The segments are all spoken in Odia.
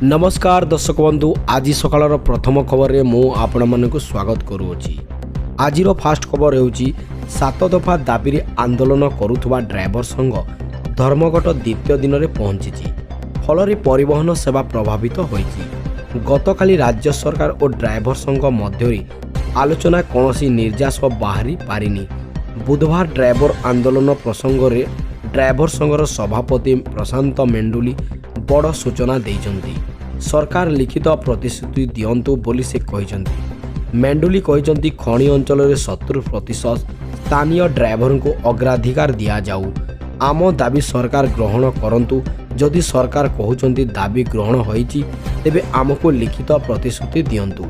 ନମସ୍କାର ଦର୍ଶକ ବନ୍ଧୁ, ଆଜି ସକାଳର ପ୍ରଥମ ଖବରରେ ମୁଁ ଆପଣମାନଙ୍କୁ ସ୍ୱାଗତ କରୁଅଛି। ଆଜିର ଫାଷ୍ଟ ଖବର ହେଉଛି, ସାତ ଦଫା ଦାବିରେ ଆନ୍ଦୋଳନ କରୁଥିବା ଡ୍ରାଇଭର ସଂଘ ଧର୍ମଘଟ ଦ୍ୱିତୀୟ ଦିନରେ ପହଞ୍ଚିଛି। ଫଳରେ ପରିବହନ ସେବା ପ୍ରଭାବିତ ହୋଇଛି। ଗତକାଲି ରାଜ୍ୟ ସରକାର ଓ ଡ୍ରାଇଭର ସଂଘ ମଧ୍ୟରେ ଆଲୋଚନା କୌଣସି ନିର୍ଯାସ ବାହାରି ପାରିନି। ବୁଧବାର ଡ୍ରାଇଭର ଆନ୍ଦୋଳନ ପ୍ରସଙ୍ଗରେ ଡ୍ରାଇଭର ସଂଘର ସଭାପତି ପ୍ରଶାନ୍ତ ମେଣ୍ଡୁଲି ବଡ଼ ସୂଚନା ଦେଇଛନ୍ତି। ସରକାର ଲିଖିତ ପ୍ରତିଶ୍ରୁତି ଦିଅନ୍ତୁ ବୋଲି ସେ କହିଛନ୍ତି। ମେଣ୍ଡୁଲି କହିଛନ୍ତି, ଖଣି ଅଞ୍ଚଳରେ 70% ସ୍ଥାନୀୟ ଡ୍ରାଇଭରଙ୍କୁ ଅଗ୍ରାଧିକାର ଦିଆଯାଉ। ଆମ ଦାବି ସରକାର ଗ୍ରହଣ କରନ୍ତୁ। ଯଦି ସରକାର କହୁଛନ୍ତି ଦାବି ଗ୍ରହଣ ହୋଇଛି, ତେବେ ଆମକୁ ଲିଖିତ ପ୍ରତିଶ୍ରୁତି ଦିଅନ୍ତୁ।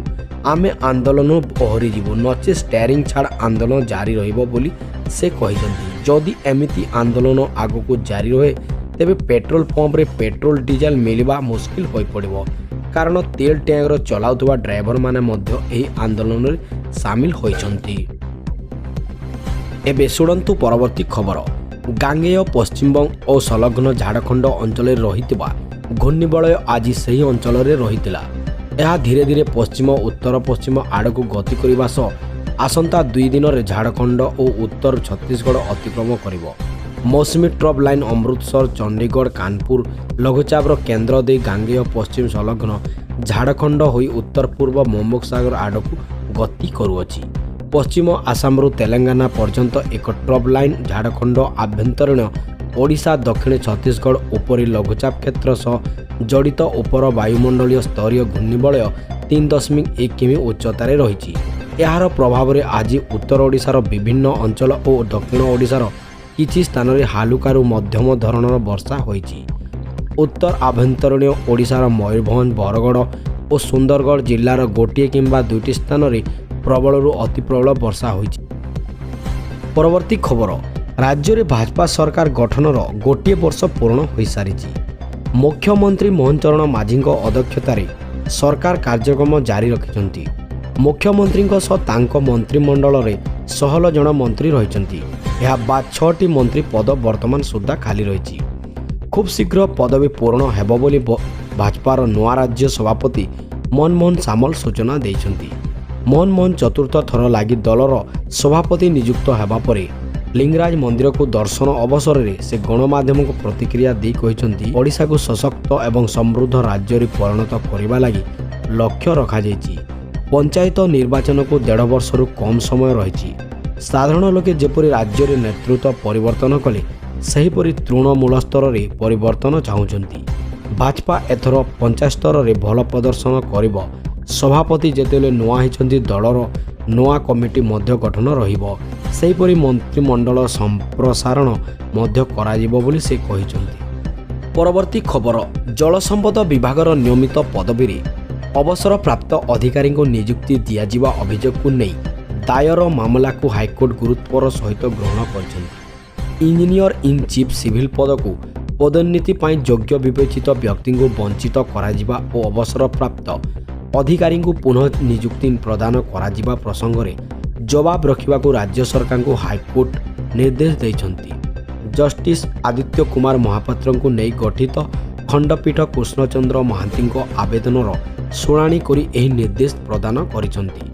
ଆମେ ଆନ୍ଦୋଳନରୁ ଓହରିଯିବୁ, ନଚେତ୍ ଷ୍ଟିଅରିଂ ଛାଡ଼ ଆନ୍ଦୋଳନ ଜାରି ରହିବ ବୋଲି ସେ କହିଛନ୍ତି। ଯଦି ଏମିତି ଆନ୍ଦୋଳନ ଆଗକୁ ଜାରି ରହେ, ତେବେ ପେଟ୍ରୋଲ ପମ୍ପରେ ପେଟ୍ରୋଲ ଡିଜେଲ ମିଳିବା ମୁସ୍କିଲ ହୋଇପଡ଼ିବ। କାରଣ ତେଲ ଟ୍ୟାଙ୍କର ଚଲାଉଥିବା ଡ୍ରାଇଭରମାନେ ମଧ୍ୟ ଏହି ଆନ୍ଦୋଳନରେ ସାମିଲ ହୋଇଛନ୍ତି। ଏବେ ଶୁଣନ୍ତୁ ପରବର୍ତ୍ତୀ ଖବର। ଗାଙ୍ଗେୟ ପଶ୍ଚିମବଙ୍ଗ ଓ ସଂଲଗ୍ନ ଝାଡ଼ଖଣ୍ଡ ଅଞ୍ଚଳରେ ରହିଥିବା ଘୂର୍ଣ୍ଣିବଳୟ ଆଜି ସେହି ଅଞ୍ଚଳରେ ରହିଥିଲା। ଏହା ଧୀରେ ଧୀରେ ପଶ୍ଚିମ ଉତ୍ତର ପଶ୍ଚିମ ଆଡ଼କୁ ଗତି କରିବା ସହ ଆସନ୍ତା 2 ଦିନରେ ଝାଡ଼ଖଣ୍ଡ ଓ ଉତ୍ତର ଛତିଶଗଡ଼ ଅତିକ୍ରମ କରିବ। ମୌସୁମୀ ଟ୍ରପ୍ ଲାଇନ୍ ଅମୃତସର, ଚଣ୍ଡିଗଡ଼, କାନପୁର ଲଘୁଚାପର କେନ୍ଦ୍ର ଦେଇ ଗାଙ୍ଗେୟ ପଶ୍ଚିମ ସଂଲଗ୍ନ ଝାଡ଼ଖଣ୍ଡ ହୋଇ ଉତ୍ତର ପୂର୍ବ ବଙ୍ଗୋପସାଗର ଆଡ଼କୁ ଗତି କରୁଅଛି। ପଶ୍ଚିମ ଆସାମରୁ ତେଲେଙ୍ଗାନା ପର୍ଯ୍ୟନ୍ତ ଏକ ଟ୍ରପ୍ ଲାଇନ୍ ଝାଡ଼ଖଣ୍ଡ, ଆଭ୍ୟନ୍ତରୀଣ ଓଡ଼ିଶା, ଦକ୍ଷିଣ ଛତିଶଗଡ଼ ଉପରେ ଲଘୁଚାପ କ୍ଷେତ୍ର ସହ ଜଡ଼ିତ ଉପର ବାୟୁମଣ୍ଡଳୀୟ ସ୍ତରୀୟ ଘୂର୍ଣ୍ଣିବଳୟ 3.1 କିମି ଉଚ୍ଚତାରେ ରହିଛି। ଏହାର ପ୍ରଭାବରେ ଆଜି ଉତ୍ତର ଓଡ଼ିଶାର ବିଭିନ୍ନ ଅଞ୍ଚଳ ଓ ଦକ୍ଷିଣ ଓଡ଼ିଶାର କିଛି ସ୍ଥାନରେ ହାଲୁକାରୁ ମଧ୍ୟମ ଧରଣର ବର୍ଷା ହୋଇଛି। ଉତ୍ତର ଆଭ୍ୟନ୍ତରୀଣ ଓଡ଼ିଶାର ମୟୂରଭଞ୍ଜ, ବରଗଡ଼ ଓ ସୁନ୍ଦରଗଡ଼ ଜିଲ୍ଲାର ଗୋଟିଏ କିମ୍ବା ଦୁଇଟି ସ୍ଥାନରେ ପ୍ରବଳରୁ ଅତି ପ୍ରବଳ ବର୍ଷା ହୋଇଛି। ପରବର୍ତ୍ତୀ ଖବର। ରାଜ୍ୟରେ ଭାଜପା ସରକାର ଗଠନର ଗୋଟିଏ ବର୍ଷ ପୂରଣ ହୋଇସାରିଛି। ମୁଖ୍ୟମନ୍ତ୍ରୀ ମୋହନ ଚରଣ ମାଝୀଙ୍କ ଅଧ୍ୟକ୍ଷତାରେ ସରକାର କାର୍ଯ୍ୟକ୍ରମ ଜାରି ରଖିଛନ୍ତି। ମୁଖ୍ୟମନ୍ତ୍ରୀଙ୍କ ସହ ତାଙ୍କ ମନ୍ତ୍ରିମଣ୍ଡଳରେ 16 ଜଣ ମନ୍ତ୍ରୀ ରହିଛନ୍ତି। ଏହା ବାଦ୍ ଛଅଟି ମନ୍ତ୍ରୀ ପଦ ବର୍ତ୍ତମାନ ସୁଦ୍ଧା ଖାଲି ରହିଛି। ଖୁବ୍ ଶୀଘ୍ର ପଦବୀ ପୂରଣ ହେବ ବୋଲି ଭାଜପାର ନୂଆ ରାଜ୍ୟ ସଭାପତି ମନମୋହନ ସାମଲ ସୂଚନା ଦେଇଛନ୍ତି। ମନମୋହନ ଚତୁର୍ଥ ଥର ଲାଗି ଦଳର ସଭାପତି ନିଯୁକ୍ତ ହେବା ପରେ ଲିଙ୍ଗରାଜ ମନ୍ଦିରକୁ ଦର୍ଶନ ଅବସରରେ ସେ ଗଣମାଧ୍ୟମକୁ ପ୍ରତିକ୍ରିୟା ଦେଇ କହିଛନ୍ତି, ଓଡ଼ିଶାକୁ ସଶକ୍ତ ଏବଂ ସମୃଦ୍ଧ ରାଜ୍ୟରେ ପରିଣତ କରିବା ଲାଗି ଲକ୍ଷ୍ୟ ରଖାଯାଇଛି। ପଞ୍ଚାୟତ ନିର୍ବାଚନକୁ ଦେଢ଼ ବର୍ଷରୁ କମ୍ ସମୟ ରହିଛି। ସାଧାରଣ ଲୋକେ ଯେପରି ରାଜ୍ୟରେ ନେତୃତ୍ୱ ପରିବର୍ତ୍ତନ କଲେ, ସେହିପରି ତୃଣମୂଳ ସ୍ତରରେ ପରିବର୍ତ୍ତନ ଚାହୁଁଛନ୍ତି। ଭାଜପା ଏଥର ପଞ୍ଚାୟତ ସ୍ତରରେ ଭଲ ପ୍ରଦର୍ଶନ କରିବ। ସଭାପତି ଯେତେବେଳେ ନୂଆ ହେଇଛନ୍ତି, ଦଳର ନୂଆ କମିଟି ମଧ୍ୟ ଗଠନ ରହିବ। ସେହିପରି ମନ୍ତ୍ରିମଣ୍ଡଳ ସମ୍ପ୍ରସାରଣ ମଧ୍ୟ କରାଯିବ ବୋଲି ସେ କହିଛନ୍ତି। ପରବର୍ତ୍ତୀ ଖବର। ଜଳସମ୍ପଦ ବିଭାଗର ନିୟମିତ ପଦବୀରେ ଅବସରପ୍ରାପ୍ତ ଅଧିକାରୀଙ୍କୁ ନିଯୁକ୍ତି ଦିଆଯିବା ଅଭିଯୋଗକୁ ନେଇ ଦାୟର ମାମଲାକୁ ହାଇକୋର୍ଟ ଗୁରୁତ୍ୱର ସହିତ ଗ୍ରହଣ କରିଛନ୍ତି। ଇଞ୍ଜିନିୟର ଇନ୍ ଚିଫ୍ ସିଭିଲ୍ ପଦକୁ ପଦୋନ୍ନତି ପାଇଁ ଯୋଗ୍ୟ ବିବେଚିତ ବ୍ୟକ୍ତିଙ୍କୁ ବଞ୍ଚିତ କରାଯିବା ଓ ଅବସରପ୍ରାପ୍ତ ଅଧିକାରୀଙ୍କୁ ପୁନଃ ନିଯୁକ୍ତି ପ୍ରଦାନ କରାଯିବା ପ୍ରସଙ୍ଗରେ ଜବାବ ରଖିବାକୁ ରାଜ୍ୟ ସରକାରଙ୍କୁ ହାଇକୋର୍ଟ ନିର୍ଦ୍ଦେଶ ଦେଇଛନ୍ତି। ଜଷ୍ଟିସ୍ ଆଦିତ୍ୟ କୁମାର ମହାପାତ୍ରଙ୍କୁ ନେଇ ଗଠିତ ଖଣ୍ଡପୀଠ କୃଷ୍ଣଚନ୍ଦ୍ର ମହାନ୍ତିଙ୍କ ଆବେଦନର ଶୁଣାଣି କରି ଏହି ନିର୍ଦ୍ଦେଶ ପ୍ରଦାନ କରିଛନ୍ତି।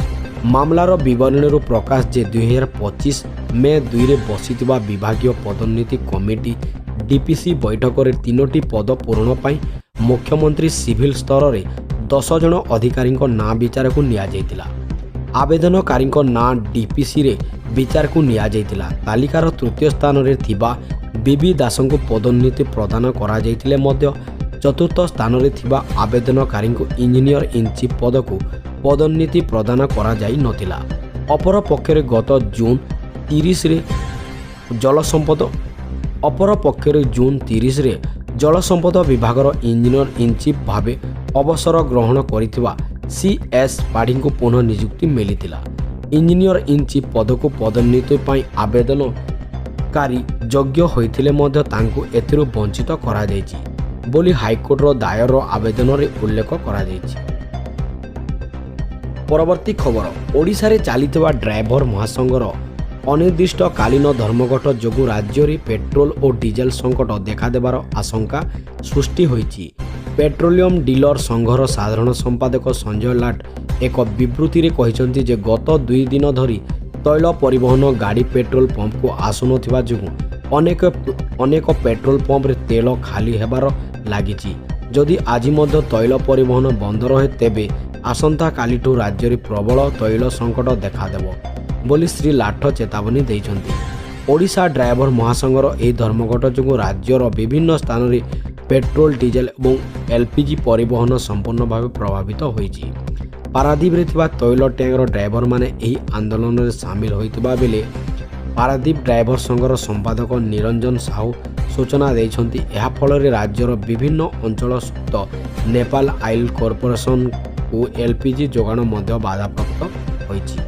ମାମଲାର ବିବରଣୀରୁ ପ୍ରକାଶ ଯେ, 2025 ମେ 2ରେ ବସିଥିବା ବିଭାଗୀୟ ପଦୋନ୍ନତି କମିଟି ଡିପିସି ବୈଠକରେ ତିନୋଟି ପଦ ପୂରଣ ପାଇଁ ମୁଖ୍ୟମନ୍ତ୍ରୀ ସିଭିଲ୍ ସ୍ତରରେ 10 ଜଣ ଅଧିକାରୀଙ୍କ ନାଁ ବିଚାରକୁ ନିଆଯାଇଥିଲା। ଆବେଦନକାରୀଙ୍କ ନାଁ ଡିପିସିରେ ବିଚାରକୁ ନିଆଯାଇଥିଲା। ତାଲିକାର ତୃତୀୟ ସ୍ଥାନରେ ଥିବା ବିବି ଦାସଙ୍କୁ ପଦୋନ୍ନତି ପ୍ରଦାନ କରାଯାଇଥିଲେ ମଧ୍ୟ ଚତୁର୍ଥ ସ୍ଥାନରେ ଥିବା ଆବେଦନକାରୀଙ୍କୁ ଇଞ୍ଜିନିୟର ଇନ୍ ଚିଫ୍ ପଦକୁ ପଦୋନ୍ନତି ପ୍ରଦାନ କରାଯାଇ ନଥିଲା। ଅପରପକ୍ଷରେ ଗତ ଜୁନ୍ 30ରେ ଜଳସମ୍ପଦ ଅପରପକ୍ଷରେ ଜୁନ୍ 30ରେ ଜଳସମ୍ପଦ ବିଭାଗର ଇଞ୍ଜିନିୟର ଇନ୍ ଚିଫ୍ ଭାବେ ଅବସର ଗ୍ରହଣ କରିଥିବା ସି ଏସ୍ ପାଢ଼ୀଙ୍କୁ ପୁନଃ ନିଯୁକ୍ତି ମିଳିଥିଲା। ଇଞ୍ଜିନିୟର ଇନ୍ ଚିଫ୍ ପଦକୁ ପଦୋନ୍ନତି ପାଇଁ ଆବେଦନକାରୀ ଯୋଗ୍ୟ ହୋଇଥିଲେ ମଧ୍ୟ ତାଙ୍କୁ ଏଥିରୁ ବଞ୍ଚିତ କରାଯାଇଛି ବୋଲି ହାଇକୋର୍ଟର ଦାୟର ଆବେଦନରେ ଉଲ୍ଲେଖ କରାଯାଇଛି। ପରବର୍ତ୍ତୀ ଖବର। ଓଡ଼ିଶାରେ ଚାଲିଥିବା ଡ୍ରାଇଭର ମହାସଂଘର ଅନିର୍ଦ୍ଦିଷ୍ଟକାଳୀନ ଧର୍ମଘଟ ଯୋଗୁଁ ରାଜ୍ୟରେ ପେଟ୍ରୋଲ ଓ ଡିଜେଲ ସଙ୍କଟ ଦେଖାଦେବାର ଆଶଙ୍କା ସୃଷ୍ଟି ହୋଇଛି। ପେଟ୍ରୋଲିୟମ ଡିଲର ସଂଘର ସାଧାରଣ ସମ୍ପାଦକ ସଞ୍ଜୟ ଲାଟ ଏକ ବିବୃତ୍ତିରେ କହିଛନ୍ତି ଯେ ଗତ 2 ଦିନ ଧରି ତୈଳ ପରିବହନ ଗାଡ଼ି ପେଟ୍ରୋଲ ପମ୍ପକୁ ଆସୁନଥିବା ଯୋଗୁଁ ଅନେକ ଅନେକ ପେଟ୍ରୋଲ ପମ୍ପରେ ତେଲ ଖାଲି ହେବାର ଲାଗିଛି। ଯଦି ଆଜି ମଧ୍ୟ ତୈଳ ପରିବହନ ବନ୍ଦ ରହେ, ତେବେ ଆସନ୍ତାକାଲିଠୁ ରାଜ୍ୟରେ ପ୍ରବଳ ତୈଳ ସଙ୍କଟ ଦେଖାଦେବ ବୋଲି ଶ୍ରୀ ଲାଠ ଚେତାବନୀ ଦେଇଛନ୍ତି। ଓଡ଼ିଶା ଡ୍ରାଇଭର ମହାସଂଘର ଏହି ଧର୍ମଘଟ ଯୋଗୁଁ ରାଜ୍ୟର ବିଭିନ୍ନ ସ୍ଥାନରେ ପେଟ୍ରୋଲ, ଡିଜେଲ ଏବଂ ଏଲ୍ପିଜି ପରିବହନ ସମ୍ପୂର୍ଣ୍ଣ ଭାବେ ପ୍ରଭାବିତ ହୋଇଛି। ପାରାଦୀପରେ ଥିବା ତୈଳ ଟ୍ୟାଙ୍କର ଡ୍ରାଇଭରମାନେ ଏହି ଆନ୍ଦୋଳନରେ ସାମିଲ ହୋଇଥିବା ବେଳେ ପାରାଦୀପ ଡ୍ରାଇଭର ସଂଘର ସମ୍ପାଦକ ନିରଞ୍ଜନ ସାହୁ ସୂଚନା ଦେଇଛନ୍ତି। ଏହାଫଳରେ ରାଜ୍ୟର ବିଭିନ୍ନ ଅଞ୍ଚଳ ସ୍ଥିତ ନେପାଳ ଅଏଲ କର୍ପୋରେସନକୁ ଏଲ୍ପିଜି ଯୋଗାଣ ମଧ୍ୟ ବାଧାପ୍ରାପ୍ତ ହୋଇଛି।